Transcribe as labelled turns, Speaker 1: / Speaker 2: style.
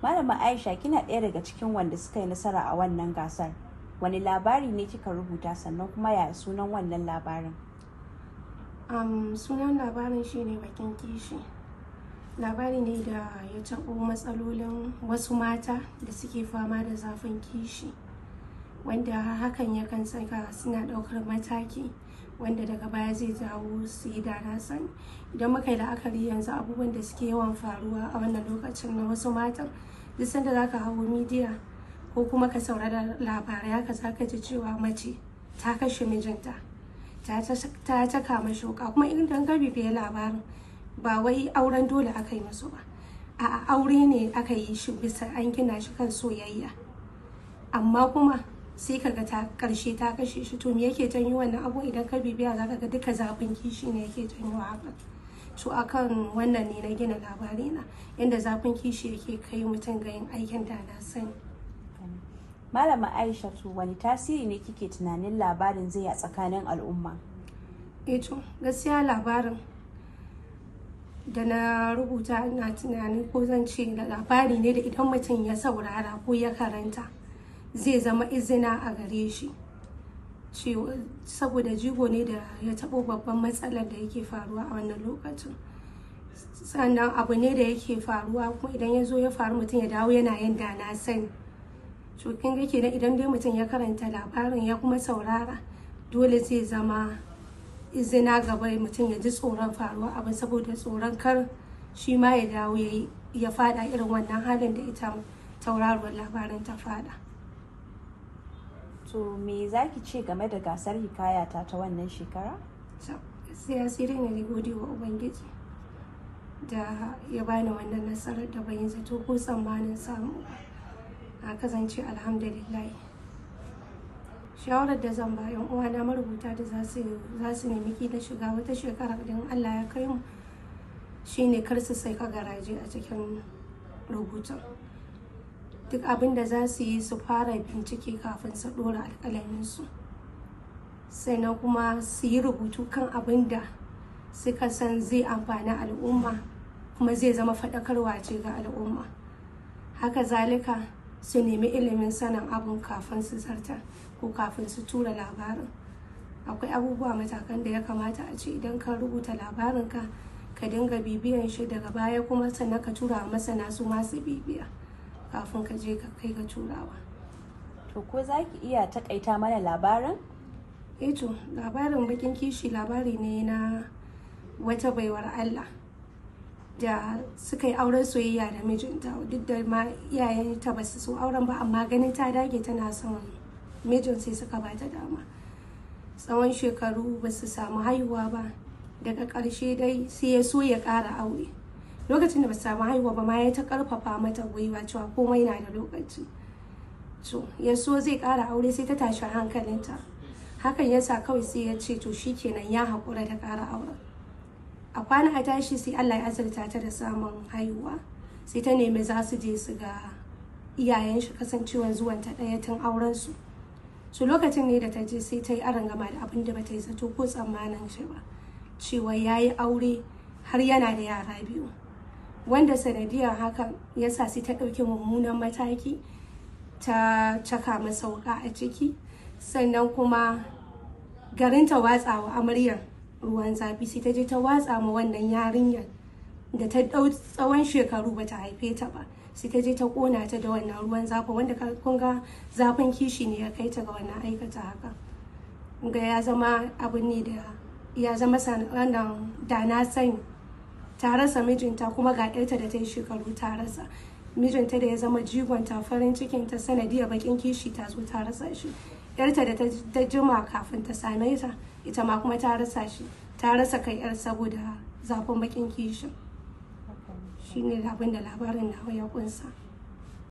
Speaker 1: Malama Aisha, kina ɗaya daga cikin wanda suka yi nasara a wannan gasar. Wani labari ne kika rubuta, sannan kuma ya sunan wannan labarin?
Speaker 2: Sunan labarin shine Bakin Kishi. Labari ne da ya taɓo matsalolin wasu mata da suke fama da zafin kishi, wanda hakan yakan saka suna ɗaukar mataki wanda daga baya zai jawo su yi dana sani. Idan muka yi la'akari yanzu abubuwan da suke yawan faruwa a wannan lokacin na wasu matan, duk sanda za ka hau midiya ko kuma ka saurara labarai haka, za ka ji cewa mace ta kashe mijinta, ta caka mashi wuƙa. Kuma idan ka bibiye labarin, ba wai auren dole aka yi musu ba, a'a, aure ne aka yi shi bisa an gina shi kan soyayya, amma kuma sai kaga ta karshe ta kashe shi. To me yake janyo wannan abu? Idan ka bibiya, zaka ga duka zafin kishi ne yake janyo haka. To akan wannan ne na gina labari na, yanda zafin kishi yake kai mutum ga yin aikin da na sani.
Speaker 1: Malama Aisha, to wani tasiri ne kike tunanin labarin zai a tsakanin al'umma?
Speaker 2: Eh to, gaskiya labarin da na rubuta, ina tunanin ko zan ce labari ne da idan mutum ya saurara ko ya karanta zai zama izina a gare shi, saboda jigo ne da ya taɓo babban matsalar da yake faruwa a wannan lokacin. Sannan abu ne da yake faruwa, kuma idan ya zo ya faru, mutum ya dawo yana yin da na sani. To kin ga kenan, idan dai mutum ya karanta labarin ya kuma saurara, dole zai zama izina gaba, mutum ya ji tsoron faruwa abin, saboda tsoron kar shi ma ya dawo ya fada irin wannan halin da ita tauraruwar labarin ta fada.
Speaker 1: To me za ki ce game da gasar Hikayata ta wannan shekara?
Speaker 2: Sai asiri ne gode wa Ubangiji da ya bani wannan nasarar da ban yi zato ko tsammanin samu ba. Na kasance alhamdulillah. Shawarar da zan ba yan uwana marubuta da za su nemi kila shiga wata shekara idan Allah ya kai mu, shine kar su sai ka garaje a cikin rubutun. Duk abin da za su yi, su fara bincike kafin su dora alƙalaminsu, sannan kuma su yi rubutu kan abin da suka san zai amfani al'umma kuma zai zama faɗakarwa ce ga al'umma. Haka zalika su nemi ilimin sanin abun kafin su zartar ko kafin su tura labarin. Akwai abubuwa, matakan da ya kamata a ce idan ka rubuta labarinka ka dinga bibiyan shi daga baya, kuma sannan ka tura wa masana su masu bibiya kafin ka je ka kai ga turawa.
Speaker 1: To ko za ki iya takaita mana labarin?
Speaker 2: Eh to, labarin Bakin Kishi labari ne na wata baiwar Allah da suka yi auren soyayya da mijinta, duk da ma iyayenta ba su so auren ba, amma ganin ta dage tana son mijin, sai suka ba ta dama. Tsawon shekaru ba su samu haihuwa ba. Daga ƙarshe dai sai ya so ya ƙara aure. Lokacin da ba su samu haihuwa ba ma, ya ta ƙarfafa mata gwiwa cewa komai na da lokaci. To ya so zai ƙara aure, sai ta tashi hankalinta. Hakan ya sa kawai sai ya ce to shikenan, ya haƙura da ƙara auren. A kwana a tashi sai Allah ya azurta ta da samun haihuwa. Sai ta nemi za su je su ga iyayen shi, kasancewar zuwan ta ɗaya tun auren su. Su lokacin ne da ta je, sai ta yi arangama da abin da bata yi zato ko tsammanin shi ba, cewa ya yi aure har yana da yara biyu, wanda sanadiyar hakan ya sa sai ta ɗauki mummunan mataki, ta caka masa wuƙa a ciki. Sannan kuma garin ta watsawa amaryar ruwan zafi, sai ta je ta watsa ma wannan yarinyar da ta ɗau tsawon shekaru ba ta haife ta ba, sai ta je ta ƙona ta da wannan ruwan zafi, wanda kun ga zafin kishi ne ya kai ta ga wannan aikata haka. Ga ya zama abu ne da ya zama wannan da na sani. Ta rasa mijinta, kuma ga ƴarta da ta yi shekaru ta rasa. Mijinta da ya zama jigonta, farin cikinta, sanadiyar bakin kishi ta zo ta rasa shi. Yarta da ta jima kafin ta same ta, ita ma kuma ta rasa shi, ta rasa kai yar saboda zafin bakin kishin. Shine abin da labarin nawa ya kunsa.